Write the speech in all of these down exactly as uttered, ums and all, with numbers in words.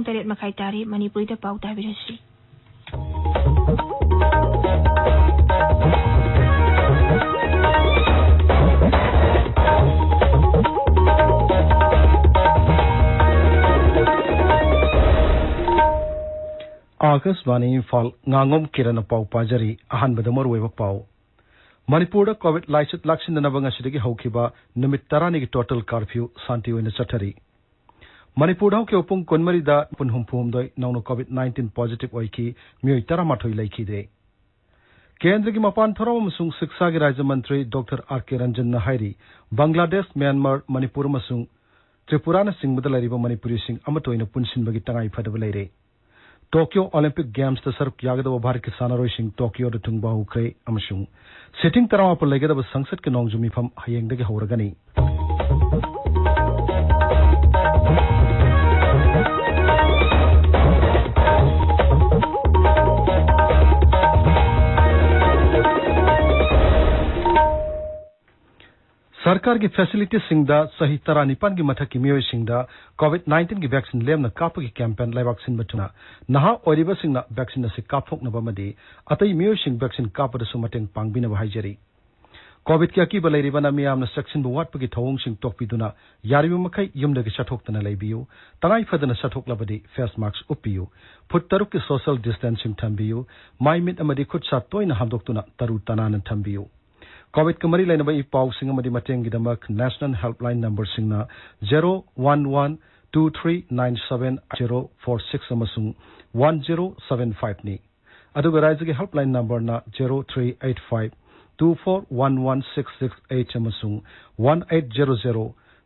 ꯇꯔꯦꯠ ꯃꯈꯥꯏ ꯇꯥꯔꯦ꯫ ꯃꯅꯤꯄꯨꯔꯤꯗ ꯄꯥꯎ ꯇꯥꯕꯤꯔꯁꯤ꯫ ꯑꯥꯀꯥꯁꯕꯥꯅꯤ ꯏꯝꯐꯥꯜ, ꯉꯥꯉꯣꯝ ꯀꯤꯔꯟꯅ ꯄꯥꯎ ꯄꯥꯖꯔꯤ꯫ ꯑꯍꯥꯟꯕꯗ ꯃꯔꯨꯑꯣꯏꯕ ꯄꯥꯎ꯫ ꯃꯅꯤꯄꯨꯔꯗ ꯀꯣꯚꯤꯗ ꯂꯥꯏꯆꯠ ꯂꯥꯛꯁꯤꯟꯗꯅꯕ ꯉꯁꯤꯗꯒꯤ ꯍꯧꯈꯤꯕ ꯅꯨꯃꯤꯠ ꯇꯔꯥꯅꯤꯒꯤ ꯇꯣꯇꯦꯜ ꯀꯥꯔꯐ꯭ꯌꯨ ꯁꯥꯟꯇꯤ ꯑꯣꯏꯅ ꯆꯠꯊꯔꯤ꯫ ꯃꯅꯤꯄꯨꯔꯗ ꯍꯧꯈꯤꯕ ꯄꯨꯡ ꯀꯨꯟꯃꯔꯤꯗ ꯄꯨꯟ ꯍꯨꯝꯐꯨꯍꯨꯝꯗꯣꯏ ꯅꯧꯅ ꯀꯣꯚꯤꯗ ꯅꯥꯏꯟꯇꯤꯟ ꯄꯣꯖꯤꯇꯤꯚ ꯑꯣꯏꯈꯤ, ꯃꯤꯑꯣꯏ ꯇꯔꯥꯃꯥꯊꯣꯏ ꯂꯩꯈꯤꯗꯦ꯫ ꯀꯦꯟꯗ꯭ꯔꯒꯤ ꯃꯄꯥꯟ ꯊꯧꯔꯝ ꯑꯃꯁꯨꯡ ꯁꯤꯛꯁꯥꯒꯤ ꯔꯥꯖ꯭ꯌ ꯃꯟꯇ꯭ꯔꯤ ꯗꯣꯛꯇꯔ ꯑꯥꯔ ꯀꯦ ꯔꯟꯖꯟꯅ ꯍꯥꯏꯔꯤ, ꯕꯪꯒ꯭ꯂꯥꯗꯦꯁ, ꯃ꯭ꯌꯥꯟꯃꯥꯔ, ꯃꯅꯤꯄꯨꯔ ꯑꯃꯁꯨꯡ ꯇ꯭ꯔꯤꯄꯨꯔꯥꯅꯆꯤꯡꯕꯗ ꯂꯩꯔꯤꯕ ꯃꯅꯤꯄꯨꯔꯤꯁꯤꯡ ꯑꯃꯠꯇ ꯑꯣꯏꯅ ꯄꯨꯟꯁꯤꯟꯕꯒꯤ ꯇꯉꯥꯏꯐꯗꯕ ꯂꯩꯔꯦ꯫ ꯇꯣꯀꯤꯌꯣ ꯑꯣꯂꯤꯝꯄꯤꯛ ꯒꯦꯝꯁꯇ ꯁꯔꯨꯛ ꯌꯥꯒꯗꯕ ꯚꯥꯔꯠꯀꯤ ꯁꯥꯟꯅꯔꯣꯏꯁꯤꯡ ꯇꯣꯀꯤꯌꯣꯗ ꯊꯨꯡꯕ ꯍꯧꯈ꯭ꯔꯦ ꯑꯃꯁꯨꯡ ꯁꯤꯇꯤꯡ ꯇꯔꯥꯃꯥꯄꯜ ꯂꯩꯒꯗꯕ ꯁꯪꯁꯠꯀꯤ ꯅꯣꯡꯖꯨ ꯃꯤꯐꯝ ꯍꯌꯦꯡꯗꯒꯤ ꯍꯧꯔꯒꯅꯤ꯫ ꯁꯔꯀꯥꯔꯒꯤ ꯐꯦꯁꯤꯂꯤꯇꯤꯁꯤꯡꯗ ꯆꯍꯤ ꯇꯔꯥꯅꯤꯄꯥꯟꯒꯤ ꯃꯊꯛꯀꯤ ꯃꯤꯑꯣꯏꯁꯤꯡꯗ ꯀꯣꯚꯤꯗ ꯅꯥꯏꯟꯇꯤꯟꯒꯤ ꯚꯦꯛꯁꯤꯟ ꯂꯦꯝꯅ ꯀꯥꯞꯄꯒꯤ ꯀꯦꯝꯄꯦꯟ ꯂꯩꯕꯥꯛ ꯁꯤꯟꯕ ꯊꯨꯡꯅ ꯅꯍꯥ ꯑꯣꯏꯔꯤꯕꯁꯤꯡꯅ ꯚꯦꯛꯁꯤꯟ ꯑꯁꯤ ꯀꯥꯞꯊꯣꯛꯅꯕ ꯑꯃꯗꯤ ꯑꯇꯩ ꯃꯤꯑꯣꯏꯁꯤꯡ ꯚꯦꯛꯁꯤꯟ ꯀꯥꯞꯄꯗꯁꯨ ꯃꯇꯦꯡ ꯄꯥꯡꯕꯤꯅꯕ ꯍꯥꯏꯖꯔꯤ꯫ ꯀꯣꯚꯤꯗꯀꯤ ꯑꯀꯤꯕ ꯂꯩꯔꯤꯕꯅ ꯃꯤꯌꯥꯝꯅ ꯆꯦꯛꯁꯤꯟꯕ ꯋꯥꯠꯄꯒꯤ ꯊꯧꯑꯣꯡꯁꯤꯡ ꯇꯣꯛꯄꯤꯗꯨꯅ ꯌꯥꯔꯤꯕ ꯃꯈꯩ ꯌꯨꯝꯗꯒꯤ ꯆꯠꯊꯣꯛꯇꯅ ꯂꯩꯕꯤꯌꯨ꯫ ꯇꯉꯥꯏ ꯐꯗꯅ ꯆꯠꯊꯣꯛꯂꯕꯗꯤ ꯐꯦꯁ ꯃꯥꯛꯁ ꯎꯞꯄꯤꯌꯨ꯫ ꯐꯨꯠ ꯇꯔꯨꯛꯀꯤ ꯁꯣꯁꯤꯌꯦꯜ ꯗꯤꯁꯇꯦꯟꯁꯤꯡ ꯊꯝꯕꯤꯌꯨ꯫ ꯃꯥꯏ ꯃꯤꯠ ꯑꯃꯗꯤ ꯈꯨꯠ ꯁꯥ ꯇꯣꯏꯅ ꯍꯥꯝꯗꯣꯛꯇꯨꯅ ꯇꯔꯨ ꯇꯅꯥꯟꯅ ꯊꯝꯕꯤꯌꯨ꯫ ꯀꯣꯚꯤꯗꯀ ꯃꯔꯤ ꯂꯩꯅꯕ ꯏ ꯄꯥꯎꯁꯤꯡ ꯑꯃꯗꯤ ꯃꯇꯦꯡꯒꯤꯗꯃꯛ ꯅꯦꯁꯅꯦꯜ ꯍꯦꯜꯞꯂꯥꯏꯟ ꯅꯝꯕꯔꯁꯤꯡꯅ zero one one two three nine seven zero four six ꯑꯃꯁꯨꯡ ꯋꯥꯟ ꯖꯦꯔꯣ ꯁꯚꯦꯟ ꯐꯥꯏꯚꯅꯤ꯫ ꯑꯗꯨꯒ ꯔꯥꯏꯖ꯭ꯌꯒꯤ ꯍꯦꯜꯞꯂꯥꯏꯟ ꯅꯝꯕꯔꯅ zero three eight five two four one one six six eight ꯑꯃꯁꯨꯡ one eight zero zero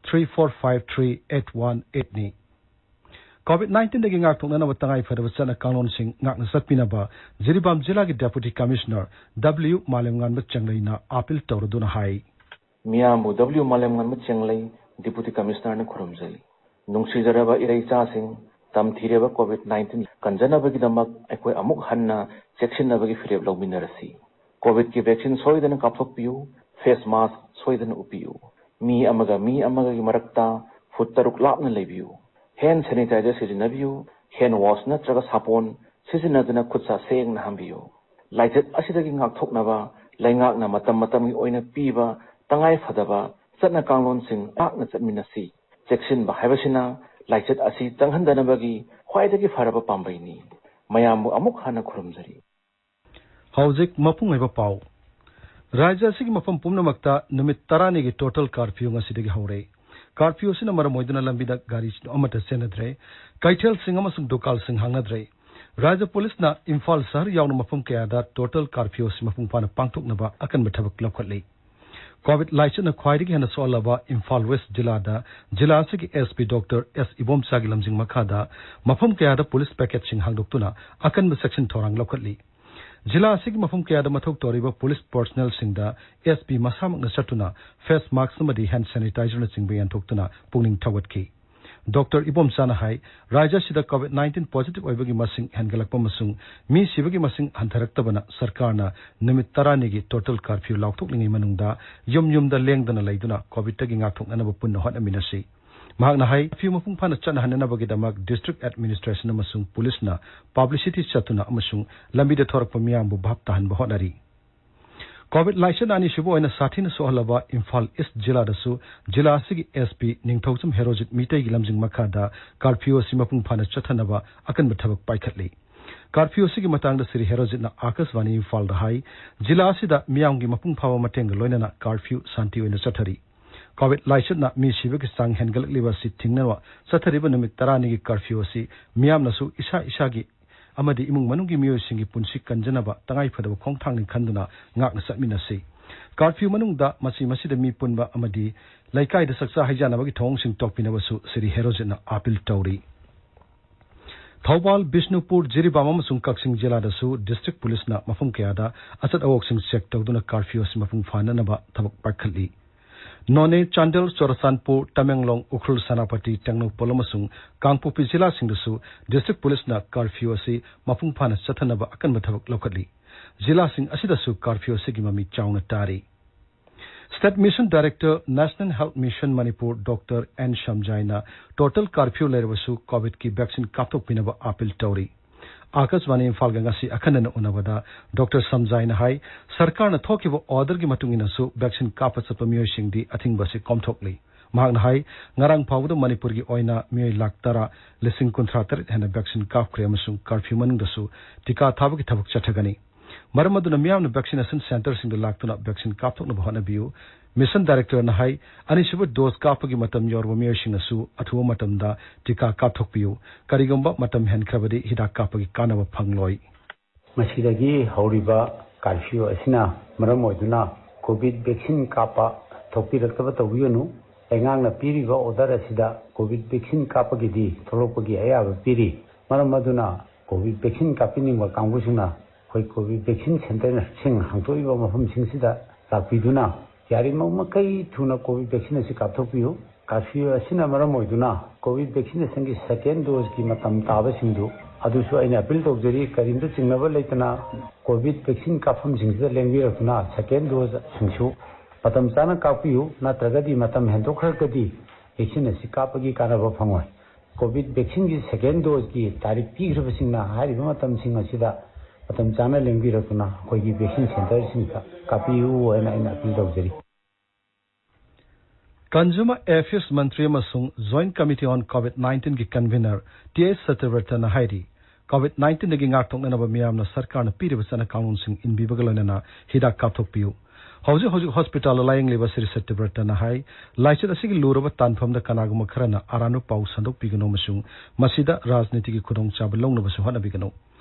three four five three eight one ꯑꯩꯠꯅꯤ꯫ Covid ꯅꯥꯏꯟꯇꯤꯟꯗꯒꯤ ꯉꯥꯛꯊꯣꯛꯅꯅꯕ ꯇꯉꯥꯏ ꯐꯗꯕ ꯆꯠꯅ ꯀꯥꯡꯂꯣꯟꯁꯤꯡ ꯉꯥꯛꯅ ꯆꯠꯄꯤꯅꯕ ꯖꯤꯔꯤꯕꯥꯝ ꯖꯤꯂꯥꯒꯤ ꯗꯦꯄꯨꯇꯤ ꯀꯃꯤꯁꯅꯔ ꯗꯕ꯭ꯂꯤꯌꯨ ꯃꯥꯂꯦꯝꯉꯥꯟꯕ ꯆꯦꯡꯂꯩꯅ ꯑꯥꯄꯤꯜ ꯇꯧꯔꯗꯨꯅ ꯍꯥꯏ꯫ ꯃꯤꯌꯥꯝꯕꯨ ꯗꯕ꯭ꯂꯤꯌꯨ ꯃꯥꯂꯦꯝꯉꯥꯟꯕ ꯆꯦꯡꯂꯩ, ꯗꯦꯄꯨꯇꯤ ꯀꯃꯤꯁꯅꯔꯅ ꯈꯨꯔꯨꯝꯖꯔꯤ꯫ ꯅꯨꯡꯁꯤꯖꯔꯕ ꯏꯔꯩꯆꯥꯁꯤꯡ, ꯇꯝꯊꯤꯔꯕ ꯀꯣꯚꯤꯗ ꯅꯥꯏꯟꯇꯤꯟ ꯀꯟꯖꯅꯕꯒꯤꯗꯃꯛ ꯑꯩꯈꯣꯏ ꯑꯃꯨꯛ ꯍꯟꯅ ꯆꯦꯛꯁꯤꯟꯅꯕꯒꯤ ꯐꯤꯔꯦꯞ ꯂꯧꯃꯤꯟꯅꯔꯁꯤ꯫ ꯀꯣꯚꯤꯗꯀꯤ ꯚꯦꯛꯁꯤꯟ ꯁꯣꯏꯗꯅ ꯀꯥꯞꯊꯣꯛꯄꯤꯌꯨ, ꯐꯦꯁ ꯃꯥꯁꯛ ꯁꯣꯏꯗꯅ ꯎꯞꯄꯤꯌꯨ꯫ ꯃꯤ ꯑꯃꯒ ꯃꯤ ꯑꯃꯒꯒꯤ ꯃꯔꯛꯇ ꯐꯨꯠ ꯇꯔꯨꯛ ꯂꯥꯞꯅ ꯂꯩꯕꯤꯌꯨ꯫ ꯍꯦꯟ ꯁꯦꯅꯤꯇꯥꯏꯖꯔ ꯁꯤꯖꯤꯟꯅꯕꯤꯌꯨ꯫ ꯍꯦꯟ ꯋꯥꯁ ꯅꯠꯇ꯭ꯔꯒ ꯁꯥꯄꯣꯟ ꯁꯤꯖꯤꯟꯅꯗꯨꯅ ꯈꯨꯠ ꯁꯥ ꯁꯦꯡꯅ ꯍꯥꯝꯕꯤꯌꯨ꯫ ꯂꯥꯏꯆꯠ ꯑꯁꯤꯗꯒꯤ ꯉꯥꯛꯊꯣꯛꯅꯕ ꯂꯩꯉꯥꯛꯅ ꯃꯇꯝ ꯃꯇꯝꯒꯤ ꯑꯣꯏꯅ ꯄꯤꯕ ꯇꯉꯥꯏ ꯐꯗꯕ ꯆꯠꯅ ꯀꯥꯡꯂꯣꯟꯁꯤꯡ ꯉꯥꯛꯅ ꯆꯠꯃꯤꯟꯅꯁꯤ꯫ ꯆꯦꯛꯁꯤꯟꯕ ꯍꯥꯏꯕꯁꯤꯅ ꯂꯥꯏꯆꯠ ꯑꯁꯤ ꯆꯪꯍꯟꯗꯅꯕꯒꯤ ꯈ꯭ꯋꯥꯏꯗꯒꯤ ꯐꯔꯕ ꯄꯥꯝꯕꯩꯅꯤ꯫ ꯃꯌꯥꯝꯕꯨ ꯑꯃꯨꯛ ꯍꯟꯅ ꯈꯨꯔꯨꯝꯖꯔꯤ꯫ ꯍꯧꯖꯤꯛ ꯃꯄꯨꯡ ꯑꯣꯏꯕ ꯄꯥꯎ꯫ ꯔꯥꯖ꯭ꯌ ꯑꯁꯤꯒꯤ ꯃꯐꯝ ꯄꯨꯝꯅꯃꯛꯇ ꯅꯨꯃꯤꯠ ꯇꯔꯥꯅꯤꯒꯤ total curfew ꯉꯁꯤꯗꯒꯤ ꯍꯧꯔꯦ꯫ Curfew ꯑꯁꯤꯅ ꯃꯔꯝ ꯑꯣꯏꯗꯨꯅ ꯂꯝꯕꯤꯗ ꯒꯥꯔꯤ ꯑꯃꯠꯇ ꯆꯦꯟꯅꯗ꯭ꯔꯦ꯫ ꯀꯩꯊꯦꯜꯁꯤꯡ ꯑꯃꯁꯨꯡ ꯗꯨꯀꯥꯟꯁꯤꯡ ꯍꯥꯡꯅꯗ꯭ꯔꯦ꯫ ꯔꯥꯖ꯭ꯌ ꯄꯨꯂꯤꯁꯅ ꯏꯝꯐꯥꯜ ꯁꯍꯔ ꯌꯥꯎꯅ ꯃꯐꯝ ꯀꯌꯥꯗ total curfew ꯑꯁꯤ ꯃꯄꯨꯡ ꯐꯥꯅ ꯄꯥꯡꯊꯣꯛꯅꯕ ꯑꯀꯟꯕ ꯊꯕꯛ ꯂꯧꯈꯠꯂꯤ꯫ COVID ꯂꯥꯏꯆꯠꯅ ꯈ꯭ꯋꯥꯏꯗꯒꯤ ꯍꯦꯟꯅ ꯁꯣꯛꯍꯜꯂꯕ ꯏꯝꯐꯥꯜ West ꯖꯤꯂꯥꯗ ꯖꯤꯂꯥ ꯑꯁꯤꯒꯤ SP Doctor S ꯏꯕꯣꯝꯆꯥꯒꯤ ꯂꯝꯖꯤꯡ ꯃꯈꯥꯗ ꯃꯐꯝ ꯀꯌꯥꯗ ꯄꯨꯂꯤꯁ ꯄꯦꯀꯦꯠꯁꯤꯡ ꯍꯥꯡꯗꯣꯛꯇꯨꯅ ꯑꯀꯟꯕ ꯆꯦꯛꯁꯤꯟ ꯊꯧꯔꯥꯡ ꯂꯧꯈꯠꯂꯤ꯫ ꯖꯤꯂꯥ ꯑꯁꯤꯒꯤ ꯃꯐꯝ ꯀꯌꯥꯗ ꯃꯊꯧ ꯇꯧꯔꯤꯕ ꯄꯨꯂꯤꯁ personnelꯁꯤꯡꯗ SP ꯃꯁꯥꯃꯛꯅ ꯆꯠꯇꯨꯅ face mask ꯑꯃꯗꯤ hand sanitizerꯅꯆꯤꯡꯕ ꯌꯦꯟꯊꯣꯛꯇꯨꯅ ꯄꯨꯛꯅꯤꯡ ꯊꯧꯒꯠꯈꯤ꯫ Doctor ꯏꯕꯣꯝꯆꯥꯅ ꯍꯥꯏ, ꯔꯥꯖ꯭ꯌ ꯑꯁꯤꯗ COVID nineteen positive ꯑꯣꯏꯕꯒꯤ ꯃꯁꯤꯡ ꯍꯦꯟꯒꯠꯂꯛꯄ ꯑꯃꯁꯨꯡ ꯃꯤ ꯁꯤꯕꯒꯤ ꯃꯁꯤꯡ ꯍꯟꯊꯔꯛꯇꯕꯅ ꯁꯔꯀꯥꯔꯅ ꯅꯨꯃꯤꯠ ꯇꯔꯥꯅꯤꯒꯤ total curfew ꯂꯥꯎꯊꯣꯛꯂꯤꯉꯩ ꯃꯅꯨꯡꯗ ꯌꯨꯝ ꯌꯨꯝꯗ ꯂꯦꯡꯗꯅ ꯂꯩꯗꯨꯅ COVIDꯇꯒꯤ ꯉꯥꯛꯊꯣꯛꯅꯅꯕ ꯄꯨꯟꯅ ꯍꯣꯠꯅꯃꯤꯟꯅꯁꯤ꯫ ꯃꯍꯥꯛꯅ ꯍꯥꯏ, curfew ꯃꯄꯨꯡ ꯐꯥꯅ ꯆꯠꯅꯍꯟꯅꯅꯕꯒꯤꯗꯃꯛ district administration ꯑꯃꯁꯨꯡ ꯄꯨꯂꯤꯁꯅ publicity ꯆꯠꯇꯨꯅ ꯑꯃꯁꯨꯡ ꯂꯝꯕꯤꯗ ꯊꯣꯔꯛꯄ ꯃꯤꯌꯥꯝꯕꯨ ꯚꯥꯞ ꯇꯥꯍꯟꯕ ꯍꯣꯠꯅꯔꯤ꯫ COVID ꯂꯥꯏꯆꯠꯅ ꯑꯅꯤꯁꯨꯕ ꯑꯣꯏꯅ ꯁꯥꯊꯤꯅ ꯁꯣꯛꯍꯜꯂꯕ ꯏꯝꯐꯥꯜ East ꯖꯤꯂꯥꯗꯁꯨ ꯖꯤꯂꯥ ꯑꯁꯤꯒꯤ SP ꯅꯤꯡꯊꯧꯖꯝ ꯍꯦꯔꯣꯖꯤꯠ ꯃꯤꯇꯩꯒꯤ ꯂꯝꯖꯤꯡ ꯃꯈꯥꯗ curfew ꯑꯁꯤ ꯃꯄꯨꯡ ꯐꯥꯅ ꯆꯠꯊꯅꯕ ꯑꯀꯟꯕ ꯊꯕꯛ ꯄꯥꯏꯈꯠꯂꯤ꯫ Curfew ꯑꯁꯤꯒꯤ ꯃꯇꯥꯡꯗ ꯁ꯭ꯔꯤ ꯍꯦꯔꯣꯖꯤꯠꯅ ꯑꯥꯀꯥꯁꯕꯥꯅꯤ ꯏꯝꯐꯥꯜꯗ ꯍꯥꯏ, ꯖꯤꯂꯥ ꯑꯁꯤꯗ ꯃꯤꯌꯥꯝꯒꯤ ꯃꯄꯨꯡ ꯐꯥꯕ ꯃꯇꯦꯡꯒ ꯂꯣꯏꯅꯅ curfew ꯁꯥꯟꯇꯤ ꯑꯣꯏꯅ ꯆꯠꯊꯔꯤ꯫ COVID ꯂꯥꯏꯆꯠꯅ ꯃꯤ ꯁꯤꯕꯒꯤ ꯆꯥꯡ ꯍꯦꯟꯒꯠꯂꯛꯂꯤꯕ ꯑꯁꯤ ꯊꯤꯡꯅꯕ ꯆꯠꯊꯔꯤꯕ ꯅꯨꯃꯤꯠ ꯇꯔꯥꯅꯤꯒꯤ curfew ꯑꯁꯤ ꯃꯤꯌꯥꯝꯅꯁꯨ ꯏꯁꯥ ꯏꯁꯥꯒꯤ ꯑꯃꯗꯤ ꯏꯃꯨꯡ ꯃꯅꯨꯡꯒꯤ ꯃꯤꯑꯣꯏꯁꯤꯡꯒꯤ ꯄꯨꯟꯁꯤ ꯀꯟꯖꯅꯕ ꯇꯉꯥꯏꯐꯗꯕ ꯈꯣꯡꯊꯥꯡꯅꯤ ꯈꯟꯗꯨꯅ ꯉꯥꯛꯅ ꯆꯠꯃꯤꯟꯅꯁꯤ꯫ Curfew ꯃꯅꯨꯡꯗ ꯃꯆꯤ ꯃꯆꯤꯗ ꯃꯤ ꯄꯨꯟꯕ ꯑꯃꯗꯤ ꯂꯩꯀꯥꯏꯗ ꯆꯥꯛꯆꯥ ꯍꯩꯖꯥꯟꯅꯕꯒꯤ ꯊꯧꯑꯣꯡꯁꯤꯡ ꯇꯣꯛꯄꯤꯅꯕꯁꯨ ꯁ꯭ꯔꯤ ꯍꯦꯔꯣꯖꯤꯠꯅ appeal ꯇꯧꯔꯤ꯫ ꯊꯧꯕꯥꯜ, ꯕꯤꯁꯅꯨꯄꯨꯔ, ꯖꯤꯔꯤꯕꯥꯝ ꯑꯃꯁꯨꯡ ꯀꯛꯆꯤꯡ ꯖꯤꯂꯥꯗꯁꯨ district ꯄꯨꯂꯤꯁꯅ ꯃꯐꯝ ꯀꯌꯥꯗ ꯑꯆꯠ ꯑꯋꯣꯛꯁꯤꯡ check ꯇꯧꯗꯨꯅ curfew ꯑꯁꯤ ꯃꯄꯨꯡ ꯐꯥꯅꯅꯕ ꯊꯕꯛ ꯄꯥꯏꯈꯠꯂꯤ꯫ ꯅꯣꯅꯦ, ꯆꯥꯟꯗꯦꯜ, ꯆꯨꯔꯆꯥꯟꯄꯨꯔ, ꯇꯃꯦꯡꯂꯣꯡ, ꯎꯈ꯭ꯔꯨꯜ, ꯁꯦꯅꯥꯄꯇꯤ, ꯇꯦꯡꯅꯧꯄꯜ ꯑꯃꯁꯨꯡ ꯀꯥꯡꯄꯣꯛꯄꯤ ꯖꯤꯂꯥꯁꯤꯡꯗꯁꯨ district ꯄꯨꯂꯤꯁꯅ curfew ꯑꯁꯤ ꯃꯄꯨꯡ ꯐꯥꯅ ꯆꯠꯊꯅꯕ ꯑꯀꯟꯕ ꯊꯕꯛ ꯂꯧꯈꯠꯂꯤ꯫ ꯖꯤꯂꯥꯁꯤꯡ ꯑꯁꯤꯗꯁꯨ curfew ꯑꯁꯤꯒꯤ ꯃꯃꯤ ꯆꯥꯎꯅ ꯇꯥꯔꯤ꯫ State Mission Director, National Health Mission Manipur, Doctor N Shamjayna total curfew ꯂꯩꯔꯕꯁꯨ ꯀꯣꯚꯤꯗꯀꯤ ꯚꯦꯛꯁꯤꯟ ꯀꯥꯞꯊꯣꯛꯄꯤꯅꯕ ꯑꯥꯄꯤꯜ ꯇꯧꯔꯤ꯫ ꯑꯥꯀꯥꯁꯕꯥꯅꯤ ꯏꯝꯐꯥꯜꯒ ꯉꯁꯤ ꯑꯈꯟꯅꯅ ꯎꯅꯕꯗ ꯗꯣꯛꯇꯔ ꯁꯝꯖꯥꯏꯅ ꯍꯥꯏ, ꯁꯔꯀꯥꯔꯅ ꯊꯣꯛꯈꯤꯕ ꯑꯣꯔꯗꯔꯒꯤ ꯃꯇꯨꯡ ꯏꯟꯅꯁꯨ ꯚꯦꯛꯁꯤꯟ ꯀꯥꯞꯄ ꯆꯠꯄ ꯃꯤꯑꯣꯏꯁꯤꯡꯗꯤ ꯑꯊꯤꯡꯕ ꯑꯁꯤ ꯀꯣꯝꯊꯣꯛꯂꯤ꯫ ꯃꯍꯥꯛꯅ ꯍꯥꯏ, ꯉꯔꯥꯡ ꯐꯥꯎꯕꯗ ꯃꯅꯤꯄꯨꯔꯒꯤ ꯑꯣꯏꯅ ꯃꯤꯑꯣꯏ ꯂꯥꯈ ꯇꯔꯥ, ꯂꯤꯁꯤꯡ ꯀꯨꯟꯊ꯭ꯔꯥ ꯇꯔꯦꯠ ꯍꯦꯟꯅ ꯚꯦꯛꯁꯤꯟ ꯀꯥꯞꯈ꯭ꯔꯦ ꯑꯃꯁꯨꯡ ꯀꯔꯐ꯭ꯌꯨ ꯃꯅꯨꯡꯗꯁꯨ ꯇꯤꯀꯥ ꯊꯥꯕꯒꯤ ꯊꯕꯛ ꯆꯠꯊꯒꯅꯤ꯫ ꯃꯔꯝ ꯑꯗꯨꯅ ꯃꯤꯌꯥꯝꯅ ꯚꯦꯛꯁꯤꯅꯦꯁꯟ ꯁꯦꯟꯇꯔꯁꯤꯡꯗ ꯂꯥꯛꯇꯨꯅ ꯚꯦꯛꯁꯤꯟ ꯀꯥꯞꯊꯣꯛꯅꯕ ꯍꯣꯠꯅꯕꯤꯌꯨ꯫ ꯃꯤꯁꯟ ꯗꯥꯏꯔꯦꯛꯇꯔꯅ ꯍꯥꯏ, ꯑꯅꯤꯁꯨꯕ ꯗꯣꯁ ꯀꯥꯞꯄꯒꯤ ꯃꯇꯝ ꯌꯧꯔꯕ ꯃꯤꯑꯣꯏꯁꯤꯡꯅꯁꯨ ꯑꯊꯨꯕ ꯃꯇꯝꯗ ꯇꯤꯀꯥ ꯀꯥꯞꯊꯣꯛꯄꯤꯌꯨ꯫ ꯀꯔꯤꯒꯨꯝꯕ ꯃꯇꯝ ꯍꯦꯟꯈ꯭ꯔꯕꯗꯤ ꯍꯤꯗꯥꯛ ꯀꯥꯞꯄꯒꯤ ꯀꯥꯟꯅꯕ ꯐꯪꯂꯣꯏ꯫ ꯃꯁꯤꯗꯒꯤ ꯍꯧꯔꯤꯕ ꯀꯥꯔꯐ꯭ꯌꯨ ꯑꯁꯤꯅ ꯃꯔꯝ ꯑꯣꯏꯗꯨꯅ ꯀꯣꯚꯤꯗ ꯚꯦꯛꯁꯤꯟ ꯀꯥꯞꯄ ꯊꯣꯛꯄꯤꯔꯛꯇꯕ ꯇꯧꯕꯤꯒꯅꯨ꯫ ꯂꯩꯉꯥꯛꯅ ꯄꯤꯔꯤꯕ ꯑꯣꯔꯗꯔ ꯑꯁꯤꯗ ꯀꯣꯚꯤꯗ ꯚꯦꯛꯁꯤꯟ ꯀꯥꯞꯄꯒꯤꯗꯤ ꯊꯣꯛꯂꯛꯄꯒꯤ ꯑꯌꯥꯕ ꯄꯤꯔꯤ꯫ ꯃꯔꯝ ꯑꯗꯨꯅ ꯀꯣꯚꯤꯗ ꯚꯦꯛꯁꯤꯟ ꯀꯥꯞꯄꯤꯅꯤꯡꯕ ꯀꯥꯡꯕꯨꯁꯤꯡꯅ ꯑꯩꯈꯣꯏ ꯀꯣꯚꯤꯗ ꯚꯦꯛꯁꯤꯟ ꯁꯦꯟꯇꯔꯁꯤꯡ ꯍꯥꯡꯗꯣꯛꯏꯕ ꯃꯐꯝꯁꯤꯡꯁꯤꯗ ꯂꯥꯛꯄꯤꯗꯨꯅ ꯌꯥꯔꯤꯕ ꯃꯈꯩ ꯊꯨꯅ ꯀꯣꯚꯤꯗ ꯚꯦꯛꯁꯤꯟ ꯑꯁꯤ ꯀꯥꯞꯊꯣꯛꯄꯤꯌꯨ꯫ ꯀꯥꯔꯐ꯭ꯌꯨ ꯑꯁꯤꯅ ꯃꯔꯝ ꯑꯣꯏꯗꯨꯅ ꯀꯣꯚꯤꯗ ꯚꯦꯛꯁꯤꯅꯦꯁꯟꯒꯤ ꯁꯦꯀꯦꯟ ꯗꯣꯁꯀꯤ ꯃꯇꯝ ꯇꯥꯕꯁꯤꯡꯗꯨ ꯑꯗꯨꯁꯨ ꯑꯩꯅ ꯑꯄꯤꯜ ꯇꯧꯖꯔꯤ꯫ ꯀꯔꯤꯝꯇ ꯆꯤꯡꯅꯕ ꯂꯩꯇꯅ ꯀꯣꯚꯤꯗ ꯚꯦꯛꯁꯤꯟ ꯀꯥꯞꯐꯝꯁꯤꯡꯁꯤꯗ ꯂꯦꯡꯕꯤꯔꯛꯇꯨꯅ ꯁꯦꯀꯦꯟ ꯗꯣꯁꯁꯤꯡꯁꯨ ꯃꯇꯝ ꯆꯥꯅ ꯀꯥꯞꯄꯤꯌꯨ, ꯅꯠꯇ꯭ꯔꯒꯗꯤ ꯃꯇꯝ ꯍꯦꯟꯗꯣꯛꯈ꯭ꯔꯒꯗꯤ ꯚꯦꯛꯁꯤꯟ ꯑꯁꯤ ꯀꯥꯞꯄꯒꯤ ꯀꯥꯟꯅꯕ ꯐꯪꯉꯣꯏ꯫ ꯀꯣꯚꯤꯗ ꯚꯦꯛꯁꯤꯟꯒꯤ ꯁꯦꯀꯦꯟ ꯗꯣꯁꯀꯤ ꯇꯥꯔꯤꯛ ꯄꯤꯈ꯭ꯔꯕꯁꯤꯡꯅ ꯍꯥꯏꯔꯤꯕ ꯃꯇꯝꯁꯤꯡ ꯑꯁꯤꯗ ꯃꯇꯝ ꯆꯥꯅ ꯂꯦꯡꯕꯤꯔꯛꯇꯨꯅ ꯑꯩꯈꯣꯏꯒꯤ ꯚꯦꯛꯁꯤꯟ ꯁꯦꯟꯇꯔꯁꯤꯡꯗ ꯀꯥꯞꯄꯤꯌꯨ ꯍꯥꯏꯅ ꯑꯩꯅ ꯑꯄꯤꯜ ꯇꯧꯖꯔꯤ꯫ Consumer Affairs ꯃꯟꯇ꯭ꯔꯤ ꯑꯃꯁꯨꯡ Joint Committee on COVID nineteen ꯒꯤ convener ꯇꯤ ꯑꯩꯆ ꯁꯇ꯭ꯌꯕ꯭ꯔꯇꯅ ꯍꯥꯏꯔꯤ, COVID nineteen ꯗꯒꯤ ꯉꯥꯛꯊꯣꯛꯅꯅꯕ ꯃꯤꯌꯥꯝꯅ ꯁꯔꯀꯥꯔꯅ ꯄꯤꯔꯤꯕ ꯆꯠꯅ ꯀꯥꯡꯂꯣꯟꯁꯤꯡ ꯏꯟꯕꯤꯕꯒ ꯂꯣꯏꯅꯅ ꯍꯤꯗꯥꯛ ꯀꯥꯞꯊꯣꯛꯄꯤꯌꯨ꯫ ꯍꯧꯖꯤꯛ ꯍꯧꯖꯤꯛ ꯍꯣꯁꯄꯤꯇꯥꯜꯗ ꯂꯥꯌꯦꯡꯂꯤꯕ ꯁ꯭ꯔꯤ ꯁꯇ꯭ꯌꯕ꯭ꯔꯇꯅ ꯍꯥꯏ, ꯂꯥꯏꯆꯠ ꯑꯁꯤꯒꯤ ꯂꯨꯔꯕ ꯇꯥꯟꯐꯝꯗ ꯀꯅꯥꯒꯨꯝꯕ ꯈꯔꯅ ꯑꯔꯥꯟꯕ ꯄꯥꯎ ꯁꯟꯗꯣꯛꯄꯤꯒꯅꯨ ꯑꯃꯁꯨꯡ ꯃꯁꯤꯗ ꯔꯥꯖꯅꯤꯇꯤꯒꯤ ꯈꯨꯗꯣꯡꯆꯥꯕ ꯂꯧꯅꯕꯁꯨ ꯍꯣꯠꯅꯕꯤꯒꯅꯨ꯫